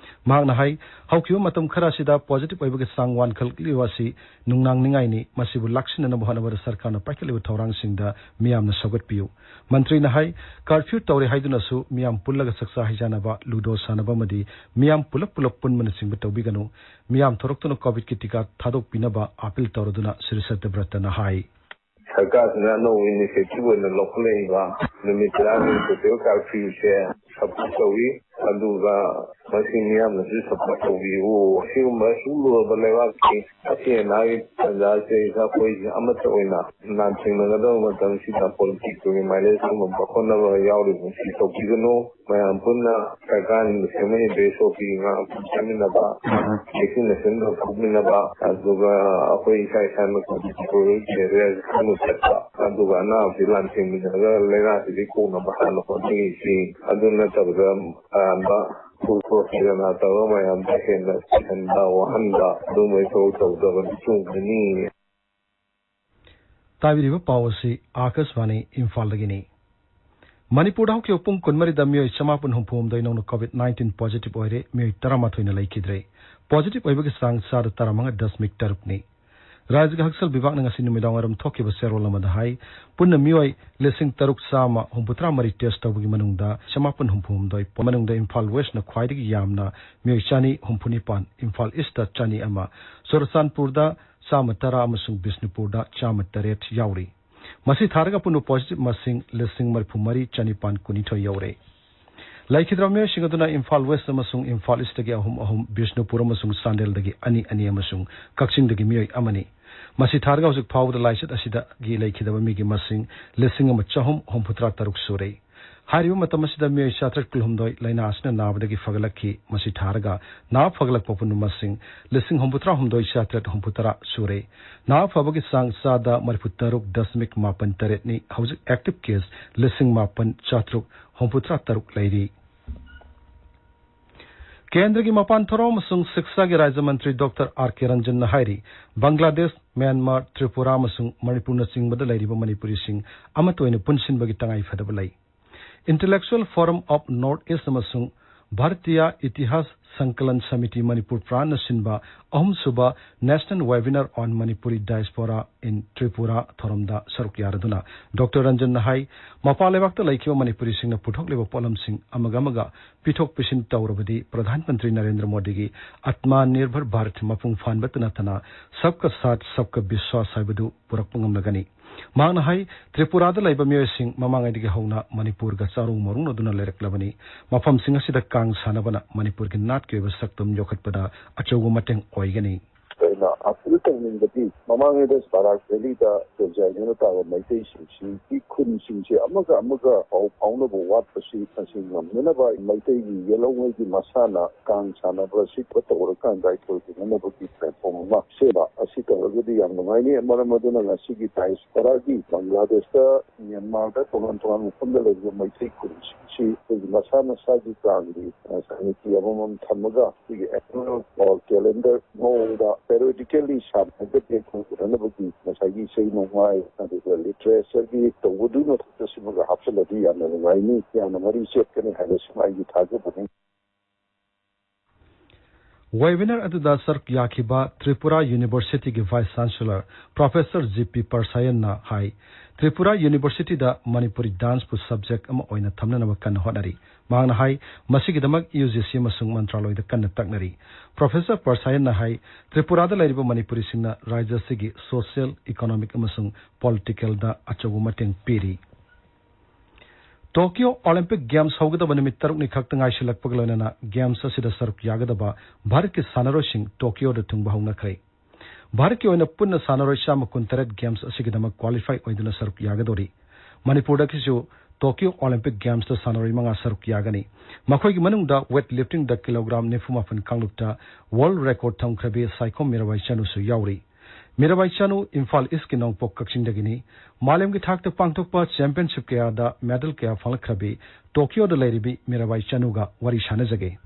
ꯃꯍꯥꯛꯅ ꯍꯥꯏ, ꯍꯧꯈꯤꯕ ꯃꯇꯝ ꯈꯔ ꯑꯁꯤꯗ ꯄꯣꯖꯤꯇꯤꯚ ꯑꯣꯏꯕꯒꯤ ꯆꯥꯡ ꯋꯥꯡꯈꯠꯂꯛꯂꯤꯕ ꯑꯁꯤ ꯅꯨꯡꯅꯥꯡꯅꯤꯡꯉꯥꯏꯅꯤ꯫ ꯃꯁꯤꯕꯨ ꯂꯥꯛꯁꯤꯟꯅꯅꯕ ꯍꯣꯠꯅꯕꯗ ꯁꯔꯀꯥꯔꯅ ꯄꯥꯏꯈꯠꯂꯤꯕ ꯊꯧꯔꯥꯡꯁꯤꯡꯗ ꯃꯤꯌꯥꯝꯅ ꯁꯧꯒꯠꯄꯤꯌꯨ꯫ ꯃꯟꯇ꯭ꯔꯤꯅ ꯍꯥꯏ, ꯀꯥꯔꯐ꯭ꯌꯨ ꯇꯧꯔꯦ ꯍꯥꯏꯗꯨꯅꯁꯨ ꯃꯤꯌꯥꯝ ꯄꯨꯜꯂꯒ ꯆꯥꯛꯆꯥ ꯍꯩꯖꯥꯟꯅꯕ, ꯂꯨꯗꯣ ꯁꯥꯟꯅꯕ ꯑꯃꯗꯤ ꯃꯤꯌꯥꯝ ꯄꯨꯂꯞ ꯄꯨꯂꯞ ꯄꯨꯟꯕꯅꯆꯤꯡꯕ ꯇꯧꯕꯤꯒꯅꯨ꯫ ꯃꯤꯌꯥꯝ ꯊꯣꯔꯛꯇꯨꯅ ꯀꯣꯚꯤꯗꯀꯤ ꯇꯤꯀꯥ ꯊꯥꯗꯣꯛꯄꯤꯅꯕ ꯑꯥꯄꯤꯜ ꯇꯧꯔꯗꯨꯅ ꯁ꯭ꯔꯤ ꯁꯇ꯭ꯌꯕ꯭ꯔꯇꯅ ꯍꯥꯏ꯫ ꯁꯔꯀꯥꯔꯁꯤꯅ ꯑꯅꯧꯕ ꯏꯅꯤꯁꯤꯌꯦꯇꯤꯚ ꯑꯣꯏꯅ ꯂꯧꯈꯠꯂꯛꯏꯕ ꯅꯨꯃꯤꯠ ꯇꯔꯥꯅꯤ ꯇꯣꯇꯦꯜ ꯀꯥꯔꯐ꯭ꯌꯨꯁꯦ ꯁꯄꯣꯔꯠ ꯇꯧꯏ꯫ ꯑꯗꯨꯒ ꯃꯁꯤ ꯃꯤꯌꯥꯝꯅꯁꯨ ꯁꯄꯣꯔꯠ ꯇꯧꯕꯤꯌꯨ꯫ ꯑꯁꯤꯒꯨꯝꯕ ꯑꯁꯨꯛ ꯂꯨꯔꯕ ꯂꯩꯕꯥꯛꯀꯤ ꯑꯁꯤ ꯑꯅꯥꯒꯤ ꯇꯥꯟꯖꯥꯁꯤꯗꯩꯁꯤꯗ ꯑꯩꯈꯣꯏꯁꯦ ꯑꯃꯠꯇ ꯑꯣꯏꯅ ꯂꯥꯟꯊꯦꯡꯅꯒꯗꯕ ꯃꯇꯝꯁꯤꯗ ꯄꯣꯂꯤꯇꯤꯛꯁꯇꯨꯒꯤ ꯃꯥꯏꯂꯦꯖ ꯄꯨꯝꯅꯃꯛ ꯄꯥꯏꯈꯣꯟꯅꯕ ꯌꯥꯎꯔꯤꯕꯁꯤ ꯇꯧꯕꯤꯒꯅꯨ꯫ ꯃꯌꯥꯝ ꯄꯨꯟꯅ ꯁꯔꯀꯥꯔꯅ ꯁꯦꯝꯃꯛꯏꯕ ꯑꯦꯁ ꯑꯣ ꯄꯤ ꯉꯥꯛ ꯆꯠꯃꯤꯟꯅꯕ, ꯎꯝ꯫ ꯚꯦꯛꯁꯤꯅꯦꯁꯟ ꯂꯧꯊꯣꯛꯃꯤꯟꯅꯕ, ꯑꯗꯨꯒ ꯑꯩꯈꯣꯏ ꯏꯁꯥ ꯏꯁꯥꯅ ꯀꯣꯚꯤꯗ ꯀꯦꯔꯤꯌꯔꯁꯤ ꯈꯪꯅ ꯆꯠꯄ, ꯑꯗꯨꯒ ꯑꯅꯥꯕꯁꯤ ꯂꯥꯟꯊꯦꯡꯃꯤꯟꯅꯔꯒ ꯂꯥꯏꯅꯥꯁꯤꯗꯤ ꯀꯣꯛꯅꯕ ꯍꯥꯟꯅ ꯍꯣꯠꯅꯔꯤꯁꯤ꯫ ꯑꯗꯨ ꯅꯠꯇꯕꯗ ꯑꯔꯥꯟꯕ ꯐꯨꯔꯨꯞ ꯐꯤꯔꯥꯟꯅ ꯇꯧꯔꯒ ꯃꯌꯥꯝꯗ ꯍꯦꯟꯅ ꯁꯤꯍꯟꯕ, ꯋꯥꯍꯟꯕ, ꯑꯗꯨꯒꯨꯝꯕꯒꯤ ꯊꯕꯛ ꯇꯧꯗꯕꯗꯤ ꯆꯨꯝꯒꯅꯤ꯫ ꯇꯥꯕꯤꯔꯤꯕ ꯄꯥꯎ ꯑꯁꯤ ꯑꯥꯀꯥꯁꯕꯥꯅꯤ ꯏꯝꯐꯥꯜꯗꯒꯤꯅꯤ꯫ ꯃꯅꯤꯄꯨꯔꯗ ꯍꯧꯈꯤꯕ ꯄꯨꯡ ꯀꯨꯟꯃꯔꯤꯗ ꯃꯤꯑꯣꯏ ꯆꯃꯥꯄꯟ ꯍꯨꯝꯐꯨ ꯍꯨꯝꯗꯣꯏ ꯅꯧꯅ ꯀꯣꯚꯤꯗ ꯅꯥꯏꯟꯇꯤꯟ ꯄꯣꯖꯤꯇꯤꯚ ꯑꯣꯏꯔꯦ, ꯃꯤꯑꯣꯏ ꯇꯔꯥꯃꯥꯊꯣꯏꯅ ꯂꯩꯈꯤꯗ꯭ꯔꯦ꯫ ꯄꯣꯖꯤꯇꯤꯚ ꯑꯣꯏꯕꯒꯤ ꯆꯥꯡ ꯆꯥꯗ ꯇꯔꯥꯃꯉꯥ ꯗꯁꯃꯤꯛ ꯇꯔꯨꯛꯅꯤ꯫ ꯔꯥꯖ꯭ꯌꯒꯤ ꯍꯛꯁꯦꯜ ꯕꯤꯚꯥꯒꯅ ꯉꯁꯤ ꯅꯨꯃꯤꯗꯥꯡꯋꯥꯏꯔꯝ ꯊꯣꯛꯈꯤꯕ ꯆꯦꯔꯣꯜ ꯑꯃꯗ ꯍꯥꯏ, ꯄꯨꯟꯅ ꯃꯤꯑꯣꯏ ꯂꯤꯁꯤꯡ ꯇꯔꯨꯛ ꯆꯥꯝꯃ ꯍꯨꯝꯐꯨꯇꯔꯥ ꯃꯔꯤ ꯇꯦꯁ ꯇꯧꯕꯒꯤ ꯃꯅꯨꯡꯗ ꯆꯃꯥꯄꯟ ꯍꯨꯝꯐꯨ ꯍꯨꯝꯗꯣꯏ ꯃꯅꯨꯡꯗ ꯏꯝꯐꯥꯜ ꯋꯦꯁꯅ ꯈ꯭ꯋꯥꯏꯗꯒꯤ ꯌꯥꯝꯅ ꯃꯤꯑꯣꯏ ꯆꯅꯤ ꯍꯨꯝꯐꯨ ꯅꯤꯄꯥꯟ, ꯏꯝꯐꯥꯜ ꯏꯁꯇ ꯆꯅꯤ ꯑꯃ, ꯆꯨꯔꯆꯥꯟꯄꯨꯔꯗ ꯆꯥꯝꯃ ꯇꯔꯥ ꯑꯃꯁꯨꯡ ꯕꯤꯁꯅꯨꯄꯨꯔꯗ ꯆꯥꯝꯃ ꯇꯔꯦꯠ ꯌꯥꯎꯔꯤ꯫ ꯃꯁꯤ ꯊꯥꯔꯒ ꯑꯄꯨꯟꯕ ꯄꯣꯖꯤꯇꯤꯚ ꯃꯁꯤꯡ ꯂꯤꯁꯤꯡ ꯃꯔꯤꯐꯨ ꯃꯔꯤ ꯆꯅꯤꯄꯥꯟ ꯀꯨꯟꯅꯤꯊꯣꯏ ꯌꯧꯔꯦ꯫ ꯂꯩꯈꯤꯗ꯭ꯔꯕ ꯃꯤꯑꯣꯏꯁꯤꯡ ꯑꯗꯨꯅ ꯏꯝꯐꯥꯜ ꯋꯦꯁ ꯑꯃꯁꯨꯡ ꯏꯝꯐꯥꯜ ꯏꯁꯇꯒꯤ ꯑꯍꯨꯝ ꯑꯍꯨꯝ, ꯕꯤꯁꯅꯨꯄꯨꯔ ꯑꯃꯁꯨꯡ ꯆꯥꯟꯗꯦꯜꯗꯒꯤ ꯑꯅꯤ ꯑꯅꯤ ꯑꯃꯁꯨꯡ ꯀꯛꯆꯤꯡꯗꯒꯤ ꯃꯤꯑꯣꯏ ꯑꯃꯅꯤ꯫ ꯃꯁꯤ ꯊꯥꯔꯒ ꯍꯧꯖꯤꯛ ꯐꯥꯎꯕꯗ ꯂꯥꯏꯆꯠ ꯑꯁꯤꯗꯒꯤ ꯂꯩꯈꯤꯗꯕ ꯃꯤꯒꯤ ꯃꯁꯤꯡ ꯂꯤꯁꯤꯡ ꯑꯃ ꯆꯍꯨꯝ ꯍꯨꯝꯐꯨꯇꯔꯥ ꯇꯔꯨꯛ ꯁꯨꯔꯦ꯫ ꯍꯥꯏꯔꯤꯕ ꯃꯇꯝ ꯑꯁꯤꯗ ꯃꯤꯑꯣꯏ ꯆꯥꯇ꯭ꯔꯦꯠ ꯀꯨꯟꯍꯨꯝꯗꯣꯏ ꯂꯥꯏꯅꯥ ꯑꯁꯤꯅ ꯅꯥꯕꯗꯒꯤ ꯐꯒꯠꯂꯛꯈꯤ꯫ ꯃꯁꯤ ꯊꯥꯔꯒ ꯅꯥꯕ ꯐꯒꯠꯂꯛꯄ ꯄꯨꯟꯕ ꯃꯁꯤꯡ ꯂꯤꯁꯤꯡ ꯍꯨꯝꯐꯨꯇꯔꯥ ꯍꯨꯝꯗꯣꯏ ꯆꯥꯇ꯭ꯔꯦꯠ ꯍꯨꯝꯐꯨꯇꯔꯥ ꯁꯨꯔꯦ꯫ ꯅꯥꯕ ꯐꯕꯒꯤ ꯆꯥꯡ ꯆꯥꯗ ꯃꯔꯤꯐꯨ ꯇꯔꯨꯛ ꯗꯁꯃꯤꯛ ꯃꯥꯄꯟ ꯇꯔꯦꯠꯅꯤ꯫ ꯍꯧꯖꯤꯛ ꯑꯦꯛꯇꯤꯚ ꯀꯦꯁ ꯂꯤꯁꯤꯡ ꯃꯥꯄꯟ ꯆꯥꯇ꯭ꯔꯨꯛ ꯍꯨꯝꯐꯨꯇꯔꯥ ꯇꯔꯨꯛ ꯂꯩꯔꯤ꯫ ꯀꯦꯟꯗ꯭ꯔꯒꯤ ꯃꯄꯥꯟ ꯊꯧꯔꯝ ꯑꯃꯁꯨꯡ ꯁꯤꯛꯁꯥꯒꯤ ꯔꯥꯖ꯭ꯌ ꯃꯟꯇ꯭ꯔꯤ ꯗꯣꯛꯇꯔ ꯑꯥꯔ ꯀꯦ ꯔꯟꯖꯟꯅ ꯍꯥꯏꯔꯤ, ꯕꯪꯒ꯭ꯂꯥꯗꯦꯁ, ꯃ꯭ꯌꯥꯟꯃꯥꯔ, ꯇ꯭ꯔꯤꯄꯨꯔꯥ ꯑꯃꯁꯨꯡ ꯃꯅꯤꯄꯨꯔꯅꯆꯤꯡꯕꯗ ꯂꯩꯔꯤꯕ ꯃꯅꯤꯄꯨꯔꯤꯁꯤꯡ ꯑꯃꯠꯇ ꯑꯣꯏꯅ ꯄꯨꯟꯁꯤꯟꯕꯒꯤ ꯇꯉꯥꯏꯐꯗꯕ ꯂꯩ꯫ Intellectual Forum of North East ꯑꯃꯁꯨꯡ ꯚꯥꯔꯇꯤꯌꯥ ꯏꯇꯤꯍꯥꯁ ꯁꯪꯀꯂꯟ ꯁꯃꯤꯇꯤ ꯃꯅꯤꯄꯨꯔ ꯄ꯭ꯔꯥꯟꯅ ꯁꯤꯟꯕ ꯑꯍꯨꯝꯁꯨꯕ National Webinar on Manipuri Diaspora in Tripura ꯊꯧꯔꯝꯗ ꯁꯔꯨꯛ ꯌꯥꯔꯗꯨꯅ ꯗꯣꯛꯇꯔ ꯔꯟꯖꯟꯅ ꯍꯥꯏ, ꯃꯄꯥꯟ ꯂꯩꯕꯥꯛꯇ ꯂꯩꯈꯤꯕ ꯃꯅꯤꯄꯨꯔꯤꯁꯤꯡꯅ ꯄꯨꯊꯣꯛꯂꯤꯕ ꯄꯣꯠꯂꯝꯁꯤꯡ ꯑꯃꯒ ꯑꯃꯒ ꯄꯤꯊꯣꯛ ꯄꯤꯁꯤꯟ ꯇꯧꯔꯕꯗꯤ ꯄ꯭ꯔꯙꯥꯟ ꯃꯟꯇ꯭ꯔꯤ ꯅꯔꯦꯟꯗ꯭ꯔ ꯃꯣꯗꯤꯒꯤ ꯑꯠꯃꯥ ꯅꯤꯔꯚꯔ ꯚꯥꯔꯠ ꯃꯄꯨꯡ ꯐꯥꯍꯟꯕꯇ ꯅꯠꯇꯅ ꯁꯕꯀꯥ ꯁꯥꯊ ꯁꯕꯀꯥ ꯕꯤꯁ꯭ꯋꯥꯁ ꯍꯥꯏꯕꯗꯨ ꯄꯨꯔꯛꯄ ꯉꯝꯂꯒꯅꯤ꯫ ꯃꯍꯥꯛꯅ ꯍꯥꯏ, ꯇ꯭ꯔꯤꯄꯨꯔꯥꯗ ꯂꯩꯕ ꯃꯤꯑꯣꯏꯁꯤꯡ ꯃꯃꯥꯡꯉꯩꯗꯒꯤ ꯍꯧꯅ ꯃꯅꯤꯄꯨꯔꯒ ꯆꯥꯔꯣꯡ ꯃꯔꯣꯡꯅꯗꯨꯅ ꯂꯩꯔꯛꯂꯕꯅꯤ꯫ ꯃꯐꯝꯁꯤꯡ ꯑꯁꯤꯗ ꯀꯥꯡ ꯁꯥꯟꯅꯕꯅ ꯃꯅꯤꯄꯨꯔꯒꯤ ꯅꯥꯠꯀꯤ ꯑꯣꯏꯕ ꯁꯛꯇꯝ ꯌꯣꯛꯈꯠꯄꯗ ꯑꯆꯧꯕ ꯃꯇꯦꯡ ꯑꯣꯏꯒꯅꯤ꯫ ꯑꯩꯅ ꯑꯄꯤꯜ ꯇꯧꯅꯤꯡꯕꯗꯤ ꯃꯃꯥꯡꯉꯩꯗ ꯕꯔꯥꯛ ꯚꯦꯂꯤꯗ ꯇꯣꯟꯖꯥꯏꯗꯨꯅ ꯇꯥꯕ ꯃꯩꯇꯩꯁꯤꯡꯁꯤꯒꯤ ꯈꯨꯟꯁꯤꯡꯁꯦ ꯑꯃꯒ ꯑꯃꯒ ꯄꯥꯎ ꯐꯥꯎꯅꯕ ꯋꯥꯠꯄꯁꯤ ꯃꯁꯤ ꯉꯝꯅꯅꯕ ꯃꯩꯇꯩꯒꯤ ꯌꯦꯜꯍꯧꯉꯩꯒꯤ ꯃꯁꯥꯟꯅ ꯀꯥꯡ ꯁꯥꯟꯅꯕ ꯑꯁꯤ ꯇꯧꯔꯀꯥꯟꯗ ꯑꯩꯈꯣꯏ ꯎꯅꯅꯕꯒꯤ platform ꯑꯃ ꯁꯦꯝꯕ ꯑꯁꯤ ꯇꯧꯔꯒꯗꯤ ꯌꯥꯝ ꯅꯨꯡꯉꯥꯏꯅꯤ꯫ ꯃꯔꯝ ꯑꯗꯨꯅ ꯉꯁꯤꯒꯤ ꯗꯥꯏꯁꯄꯣꯔꯥꯒꯤ ꯕꯪꯒ꯭ꯂꯥꯗꯦꯁꯇ, ꯃ꯭ꯌꯥꯟꯃꯥꯔꯗ ꯇꯣꯉꯥꯟ ꯇꯣꯉꯥꯟꯕ ꯃꯐꯝꯗ ꯂꯩꯔꯤꯕ ꯃꯩꯇꯩ ꯈꯨꯟꯁꯤꯡꯁꯤ ꯑꯩꯈꯣꯏꯒꯤ ꯃꯁꯥ ꯃꯁꯥꯒꯤ ꯀꯥꯡꯒꯤ, ꯑ, ꯁꯃꯤꯇꯤ ꯑꯃꯃꯝ ꯊꯝꯃꯒ ꯑꯩꯈꯣꯏꯒꯤ annual calendar ꯃꯑꯣꯡꯗ periodically ꯁꯥꯟꯅꯔꯒꯗꯤ ꯑꯩꯈꯣꯏ ꯎꯅꯅꯕꯒꯤ ꯉꯁꯥꯏꯒꯤ ꯏꯁꯩ ꯅꯣꯡꯃꯥꯏ ꯑꯗꯨꯒ literature ꯒꯤ ꯇꯧꯕꯗꯨꯒꯤ ꯃꯊꯛꯇ ꯁꯤꯃꯒ ꯍꯥꯞꯆꯤꯜꯂꯗꯤ ꯌꯥꯝꯅ ꯅꯨꯡꯉꯥꯏꯅꯤ, ꯌꯥꯝꯅ ꯃꯔꯤ ꯆꯦꯠꯀꯅꯤ ꯍꯥꯏꯕꯁꯤꯃ ꯑꯩꯒꯤ ꯊꯥꯖꯕꯅꯤ꯫ Webinar ꯑꯗꯨꯗ ꯁꯔꯨꯛ ꯌꯥꯈꯤꯕ ꯇ꯭ꯔꯤꯄꯨꯔꯥ ꯌꯨꯅꯤꯚꯔꯁꯤꯇꯤꯒꯤ Vice Chancellor Professor G P ꯄꯔꯁꯥꯌꯟꯅ ꯍꯥꯏ, ꯇ꯭ꯔꯤꯄꯨꯔꯥ ꯌꯨꯅꯤꯚꯔꯁꯤꯇꯤꯗ ꯃꯅꯤꯄꯨꯔꯤ dance ꯄꯨ subject ꯑꯃ ꯑꯣꯏꯅ ꯊꯝꯅꯅꯕ ꯀꯟꯅ ꯍꯣꯠꯅꯔꯤ꯫ ꯃꯍꯥꯛꯅ ꯍꯥꯏ, ꯃꯁꯤꯒꯤꯗꯃꯛ ꯌꯨ ꯖꯤ ꯁꯤ ꯑꯃꯁꯨꯡ ꯃꯟꯇ꯭ꯔꯥꯂꯣꯏꯗ ꯀꯟꯅ ꯇꯛꯅꯔꯤ꯫ Professor ꯄꯔꯁꯥꯌꯟꯅ ꯍꯥꯏ, ꯇ꯭ꯔꯤꯄꯨꯔꯥꯗ ꯂꯩꯔꯤꯕ ꯃꯅꯤꯄꯨꯔꯤꯁꯤꯡꯅ ꯔꯥꯖ꯭ꯌ ꯑꯁꯤꯒꯤ social, economic ꯑꯃꯁꯨꯡ political ꯗ ꯑꯆꯧꯕ ꯃꯇꯦꯡ ꯄꯤꯔꯤ꯫ ꯇꯣꯀꯤꯌꯣ ꯑꯣꯂꯤꯝꯄꯤꯛ ꯒꯦꯝꯁ ꯍꯧꯒꯗꯕ ꯅꯨꯃꯤꯠ ꯇꯔꯨꯛꯅꯤ ꯈꯛꯇ ꯉꯥꯏꯁꯤꯜꯂꯛꯄꯒ ꯂꯣꯏꯅꯅ ꯒꯦꯝꯁ ꯑꯁꯤꯗ ꯁꯔꯨꯛ ꯌꯥꯒꯗꯕ ꯚꯥꯔꯠꯀꯤ ꯁꯥꯟꯅꯔꯣꯏꯁꯤꯡ ꯇꯣꯀꯤꯌꯣꯗ ꯊꯨꯡꯕ ꯍꯧꯅꯈ꯭ꯔꯦ꯫ ꯚꯥꯔꯠꯀꯤ ꯑꯣꯏꯅ ꯄꯨꯟꯅ ꯁꯥꯟꯅꯔꯣꯏ ꯆꯥꯝꯃ ꯀꯨꯟꯇꯔꯦꯠ ꯒꯦꯝꯁ ꯑꯁꯤꯒꯤꯗꯃꯛ qualify ꯑꯣꯏꯗꯨꯅ ꯁꯔꯨꯛ ꯌꯥꯒꯗꯧꯔꯤ꯫ ꯃꯅꯤꯄꯨꯔꯗꯒꯤꯁꯨ ꯇꯣꯀꯤꯌꯣ ꯑꯣꯂꯤꯝꯄꯤꯛ ꯒꯦꯝꯁꯇ ꯁꯥꯟꯅꯔꯣꯏ ꯃꯉꯥ ꯁꯔꯨꯛ ꯌꯥꯒꯅꯤ꯫ ꯃꯈꯣꯏꯒꯤ ꯃꯅꯨꯡꯗ weight lifting ꯗ ꯀꯤꯂꯣꯒ꯭ꯔꯥꯝ ꯅꯤꯐꯨ ꯃꯥꯄꯟ ꯀꯥꯡꯂꯨꯞꯇ world record ꯊꯝꯈ꯭ꯔꯕꯤ ꯁꯥꯏꯈꯣꯝ ꯃꯤꯔꯥꯕꯥꯏ ꯆꯅꯨꯁꯨ ꯌꯥꯎꯔꯤ꯫ ꯃꯤꯔꯥꯕꯥꯏ ꯆꯅꯨ ꯏꯝꯐꯥꯜ ꯏꯁꯀꯤ ꯅꯣꯡꯄꯣꯛ ꯀꯛꯆꯤꯡꯗꯒꯤꯅꯤ꯫ ꯃꯥꯂꯦꯝꯒꯤ ꯊꯥꯛꯇ ꯄꯥꯡꯊꯣꯛꯄ championship ꯀꯌꯥꯗ medal ꯀꯌꯥ ꯐꯪꯂꯛꯈ꯭ꯔꯕꯤ ꯇꯣꯀꯤꯌꯣꯗ ꯂꯩꯔꯤꯕꯤ ꯃꯤꯔꯥꯕꯥꯏ ꯆꯅꯨꯒ ꯋꯥꯔꯤ ꯁꯥꯟꯅꯖꯒꯦ꯫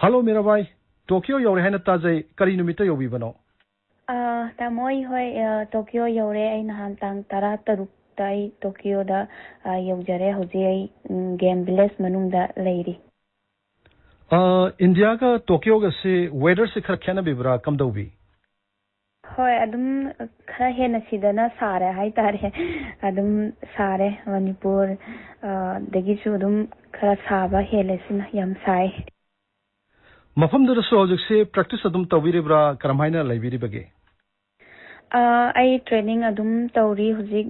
Hello ꯃꯤꯔꯥꯕꯥꯏ, ꯇꯣꯀꯤꯌꯣ ꯌꯧꯔꯦ ꯍꯥꯏꯅ ꯇꯥꯖꯩ, ꯀꯔꯤ ꯅꯨꯃꯤꯠꯇ ꯌꯧꯕꯤꯕꯅꯣ? ꯑꯥ, ꯇꯥꯃꯣ, ꯑꯩ ꯍꯣꯏ, ꯑꯥ, ꯇꯣꯀꯤꯌꯣ ꯌꯧꯔꯦ꯫ ꯑꯩ ꯅꯍꯥꯟ ꯇꯥꯡ ꯇꯔꯥ ꯇꯔꯨꯛꯇ ꯑꯩ ꯇꯣꯀꯤꯌꯣꯗ, ꯑꯥ, ꯌꯧꯖꯔꯦ꯫ ꯍꯧꯖꯤꯛ ꯑꯩ, ꯎꯝ, ꯒꯦꯝ ꯚꯤꯂꯦꯖ ꯃꯅꯨꯡꯗ ꯂꯩꯔꯤ꯫ ꯏꯟꯗꯤꯌꯥꯒ ꯇꯣꯀꯤꯌꯣꯒꯁꯤ ꯋꯦꯗꯔꯁꯤ ꯈꯔ ꯈꯦꯠꯅꯕꯤꯕ꯭ꯔꯥ, ꯀꯝꯗꯧꯕꯤ? ꯍꯣꯏ, ꯑꯗꯨꯝ ꯈꯔ ꯍꯦꯟꯅ ꯁꯤꯗꯅ ꯁꯥꯔꯦ ꯍꯥꯏꯇꯥꯔꯦ꯫ ꯑꯗꯨꯝ ꯁꯥꯔꯦ꯫ ꯃꯅꯤꯄꯨꯔ ꯑ, ꯗꯒꯤꯁꯨ ꯑꯗꯨꯝ ꯈꯔ ꯁꯥꯕ ꯍꯦꯜꯂꯦ꯫ ꯁꯤꯅ ꯌꯥꯝ ꯁꯥꯏ꯫ ꯃꯐꯝꯗꯨꯗꯁꯨ ꯍꯧꯖꯤꯛꯁꯤ ꯄ꯭ꯔꯦꯛꯇꯤꯁ ꯑꯗꯨꯝ ꯇꯧꯕꯤꯔꯤꯕ꯭ꯔꯥ, ꯀꯔꯝꯍꯥꯏꯅ ꯂꯩꯕꯤꯔꯤꯕꯒꯦ? ꯑ, ꯑꯩ ꯇ꯭ꯔꯦꯅꯤꯡ ꯑꯗꯨꯝ ꯇꯧꯔꯤ꯫ ꯍꯧꯖꯤꯛ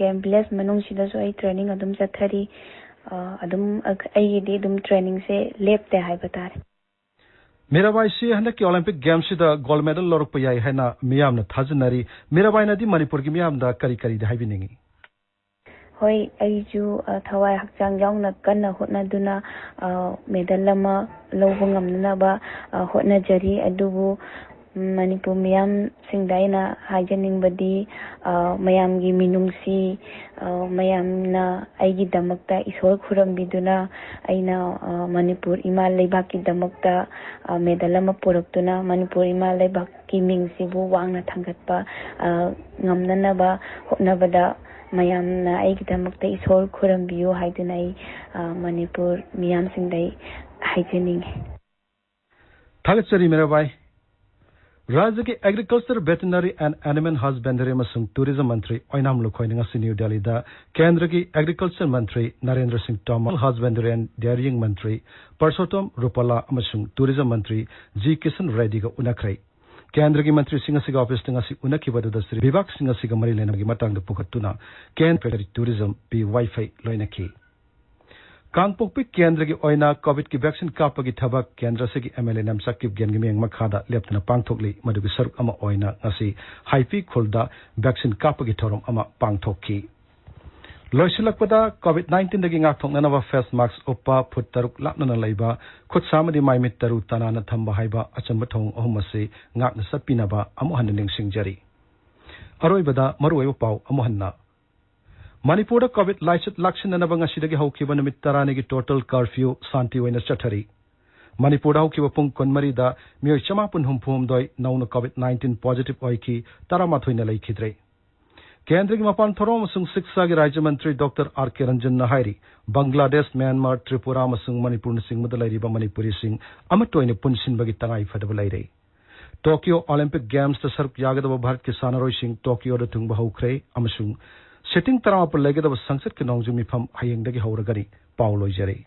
ꯒꯦꯝ ꯚꯤꯂꯦꯖ ꯃꯅꯨꯡꯁꯤꯗꯁꯨ ꯑꯩ ꯇ꯭ꯔꯦꯅꯤꯡ ꯑꯗꯨꯝ ꯆꯠꯊꯔꯤ꯫ ꯑ, ꯑꯗꯨꯝ ꯑ, ꯑꯩꯒꯤꯗꯤ ꯑꯗꯨꯝ ꯇ꯭ꯔꯦꯅꯤꯡꯁꯦ ꯂꯦꯞꯇꯦ ꯍꯥꯏꯕ ꯇꯥꯔꯦ꯫ ꯃꯤꯔꯥꯕꯥꯏꯁꯤ ꯍꯟꯗꯛꯀꯤ ꯑꯣꯂꯤꯝꯄꯤꯛ ꯒꯦꯝꯁꯤꯗ ꯒꯣꯜ ꯃꯦꯗꯜ ꯂꯧꯔꯛꯄ ꯌꯥꯏ ꯍꯥꯏꯅ ꯃꯤꯌꯥꯝꯅ ꯊꯥꯖꯅꯔꯤ꯫ ꯃꯤꯔꯥꯕꯥꯏꯅꯗꯤ ꯃꯅꯤꯄꯨꯔꯒꯤ ꯃꯤꯌꯥꯝꯗ ꯀꯔꯤ ꯀꯔꯤꯗꯤ ꯍꯥꯏꯕꯤꯅꯤꯡꯏ? ꯍꯣꯏ, ꯑꯩꯁꯨ ꯑ, ꯊꯋꯥꯏ ꯍꯛꯆꯥꯡ ꯌꯥꯎꯅ ꯀꯟꯅ ꯍꯣꯠꯅꯗꯨꯅ ꯑ, ꯃꯦꯗꯜ ꯑꯃ ꯂꯧꯕ ꯉꯝꯅꯅꯕ ꯑ, ꯍꯣꯠꯅꯖꯔꯤ꯫ ꯑꯗꯨꯕꯨ ꯎꯝ, ꯃꯅꯤꯄꯨꯔ ꯃꯤꯌꯥꯝꯁꯤꯡꯗ ꯑꯩꯅ ꯍꯥꯏꯖꯅꯤꯡꯕꯗꯤ ꯑ, ꯃꯌꯥꯝꯒꯤ ꯃꯤꯅꯨꯡꯁꯤ, ꯑ, ꯃꯌꯥꯝꯅ ꯑꯩꯒꯤꯗꯃꯛꯇ ꯏꯁꯣꯔ ꯈꯨꯔꯨꯝꯕꯤꯗꯨꯅ ꯑꯩꯅ ꯑ, ꯃꯅꯤꯄꯨꯔ ꯏꯃꯥ ꯂꯩꯕꯥꯛꯀꯤꯗꯃꯛꯇ ꯑ, ꯃꯦꯗꯜ ꯑꯃ ꯄꯨꯔꯛꯇꯨꯅ ꯃꯅꯤꯄꯨꯔ ꯏꯃꯥ ꯂꯩꯕꯥꯛꯀꯤ ꯃꯤꯡꯁꯤꯕꯨ ꯋꯥꯡꯅ ꯊꯥꯡꯒꯠꯄ ꯑ, ꯉꯝꯅꯅꯕ ꯍꯣꯠꯅꯕꯗ ꯃꯌꯥꯝꯅ ꯑꯩꯒꯤꯗꯃꯛꯇ ꯏꯁꯣꯔ ꯈꯨꯔꯨꯝꯕꯤꯌꯨ ꯍꯥꯏꯗꯨꯅ ꯑꯩ ꯑ, ꯃꯅꯤꯄꯨꯔ ꯃꯤꯌꯥꯝꯁꯤꯡꯗ ꯑꯩ ꯍꯥꯏꯖꯅꯤꯡꯉꯤ꯫ ꯊꯥꯒꯠꯆꯔꯤ ꯃꯤꯔꯥꯕꯥꯏ꯫ ꯔꯥꯖ꯭ꯌꯒꯤ Agriculture, Veterinary and Animal Husbandry ꯑꯃꯁꯨꯡ Tourism ꯃꯟꯇ꯭ꯔꯤ ꯑꯣꯏꯅꯥꯝ ꯂꯨꯈꯣꯏꯅ ꯉꯁꯤ ꯅ꯭ꯌꯨ ꯗꯦꯜꯂꯤꯗ ꯀꯦꯟꯗ꯭ꯔꯒꯤ Agriculture ꯃꯟꯇ꯭ꯔꯤ ꯅꯔꯦꯟꯗ꯭ꯔ ꯁꯤꯡ ꯇꯣꯃꯔ, Husbandry and Dairying ꯃꯟꯇ꯭ꯔꯤ ꯄꯔꯁꯣꯇꯣꯝ ꯔꯨꯄꯥꯂꯥ ꯑꯃꯁꯨꯡ Tourism ꯃꯟꯇ꯭ꯔꯤ ꯖꯤ ꯀꯤꯁꯟ ꯔꯦꯗꯤꯒ ꯎꯅꯈ꯭ꯔꯦ꯫ ꯀꯦꯟꯗ꯭ꯔꯒꯤ ꯃꯟꯇ꯭ꯔꯤꯁꯤꯡ ꯑꯁꯤꯒ ꯑꯣꯐꯤꯁꯇ ꯉꯁꯤ ꯎꯅꯈꯤꯕ ꯑꯗꯨꯗ ꯁ꯭ꯔꯤ ꯕꯤꯚꯥꯒꯁꯤꯡ ꯑꯁꯤꯒ ꯃꯔꯤ ꯂꯩꯅꯕꯒꯤ ꯃꯇꯥꯡꯗ ꯄꯨꯈꯠꯇꯨꯅ ꯀꯦꯟꯗ꯭ꯔ ꯇꯨꯔꯤꯖꯝ ꯄꯤ ꯋꯥꯏꯐꯩ ꯂꯣꯏꯅꯈꯤ꯫ ꯀꯥꯡꯄꯣꯛꯄꯤ ꯀꯦꯟꯗ꯭ꯔꯒꯤ ꯑꯣꯏꯅ ꯀꯣꯚꯤꯗꯀꯤ ꯚꯦꯛꯁꯤꯟ ꯀꯥꯞꯄꯒꯤ ꯊꯕꯛ ꯀꯦꯟꯗ꯭ꯔ ꯑꯁꯤꯒꯤ ꯑꯦꯝ ꯑꯦꯜ ꯑꯦ ꯅꯦꯝꯆꯥꯛꯀꯤꯞꯒꯦꯟꯒꯤ ꯃꯤꯠꯌꯦꯡ ꯃꯈꯥꯗ ꯂꯦꯞꯇꯅ ꯄꯥꯡꯊꯣꯛꯂꯤ꯫ ꯃꯗꯨꯒꯤ ꯁꯔꯨꯛ ꯑꯃ ꯑꯣꯏꯅ ꯉꯁꯤ ꯍꯥꯏꯄꯤ ꯈꯨꯜꯗ ꯚꯦꯛꯁꯤꯟ ꯀꯥꯞꯄꯒꯤ ꯊꯧꯔꯝ ꯑꯃ ꯄꯥꯡꯊꯣꯛꯈꯤ꯫ ꯂꯣꯏꯁꯤꯜꯂꯛꯄꯗ, ꯀꯣꯚꯤꯗ ꯅꯥꯏꯟꯇꯤꯟꯗꯒꯤ ꯉꯥꯛꯊꯣꯛꯅꯅꯕ ꯐꯦꯁ ꯃꯥꯛꯁ ꯎꯞꯄ, ꯐꯨꯠ ꯇꯔꯨꯛ ꯂꯥꯞꯅꯅ ꯂꯩꯕ, ꯈꯨꯠ ꯁꯥ ꯑꯃꯗꯤ ꯃꯥꯏꯃꯤꯠ ꯇꯔꯨ ꯇꯅꯥꯟꯅ ꯊꯝꯕ ꯍꯥꯏꯕ ꯑꯆꯝꯕ ꯊꯧꯑꯣꯡ ꯑꯍꯨꯝ ꯑꯁꯤ ꯉꯥꯛꯅ ꯆꯠꯄꯤꯅꯕ ꯑꯃꯨꯛ ꯍꯟꯅ ꯅꯤꯡꯁꯤꯡꯖꯔꯤ꯫ ꯑꯔꯣꯏꯕꯗ ꯃꯔꯨꯑꯣꯏꯕ ꯄꯥꯎ ꯑꯃꯨꯛ ꯍꯟꯅ꯫ ꯃꯅꯤꯄꯨꯔꯗ ꯀꯣꯚꯤꯗ ꯂꯥꯏꯆꯠ ꯂꯥꯛꯁꯤꯟꯅꯅꯕ ꯉꯁꯤꯗꯒꯤ ꯍꯧꯈꯤꯕ ꯅꯨꯃꯤꯠ ꯇꯔꯥꯅꯤꯒꯤ ꯇꯣꯇꯦꯜ ꯀꯔꯐ꯭ꯌꯨ ꯁꯥꯟꯇꯤ ꯑꯣꯏꯅ ꯆꯠꯊꯔꯤ꯫ ꯃꯅꯤꯄꯨꯔꯗ ꯍꯧꯈꯤꯕ ꯄꯨꯡ ꯀꯨꯟꯃꯔꯤꯗ ꯃꯤꯑꯣꯏ ꯆꯃꯥꯄꯟ ꯍꯨꯝꯐꯨꯍꯨꯝꯗꯣꯏ ꯅꯧꯅ ꯀꯣꯚꯤꯗ ꯅꯥꯏꯟꯇꯤꯟ ꯄꯣꯖꯤꯇꯤꯚ ꯑꯣꯏꯈꯤ, ꯇꯔꯥꯃꯥꯊꯣꯏꯅ ꯂꯩꯈꯤꯗ꯭ꯔꯦ꯫ ꯀꯦꯟꯗ꯭ꯔꯒꯤ ꯃꯄꯥꯟ ꯊꯧꯔꯝ ꯑꯃꯁꯨꯡ ꯁꯤꯛꯁꯥꯒꯤ ꯔꯥꯖ꯭ꯌ ꯃꯟꯇ꯭ꯔꯤ ꯗꯣꯛꯇꯔ ꯑꯥꯔ ꯀꯦ ꯔꯟꯖꯟꯅ ꯍꯥꯏꯔꯤ, ꯕꯪꯒ꯭ꯂꯥꯗꯦꯁ, ꯃ꯭ꯌꯥꯟꯃꯥꯔ, ꯇ꯭ꯔꯤꯄꯨꯔꯥ ꯑꯃꯁꯨꯡ ꯃꯅꯤꯄꯨꯔꯅꯆꯤꯡꯕꯗ ꯂꯩꯔꯤꯕ ꯃꯅꯤꯄꯨꯔꯤꯁꯤꯡ ꯑꯃꯠꯇ ꯑꯣꯏꯅ ꯄꯨꯟꯁꯤꯟꯕꯒꯤ ꯇꯉꯥꯏ ꯐꯗꯕ ꯂꯩꯔꯦ꯫ ꯇꯣꯀꯤꯌꯣ ꯑꯣꯂꯤꯝꯄꯤꯛ ꯒꯦꯝꯁꯇ ꯁꯔꯨꯛ ꯌꯥꯒꯗꯕ ꯚꯥꯔꯠꯀꯤ ꯁꯥꯟꯅꯔꯣꯏꯁꯤꯡ ꯇꯣꯀꯤꯌꯣꯗ ꯊꯨꯡꯕ ꯍꯧꯈ꯭ꯔꯦ ꯑꯃꯁꯨꯡ ꯁꯤꯇꯤꯡ ꯇꯔꯥꯃꯥꯄꯜ ꯂꯩꯒꯗꯕ ꯁꯪꯁꯠꯀꯤ ꯅꯣꯡꯖꯨ ꯃꯤꯐꯝ ꯍꯌꯦꯡꯗꯒꯤ ꯍꯧꯔꯒꯅꯤ꯫ ꯄꯥꯎ ꯂꯣꯏꯖꯔꯦ꯫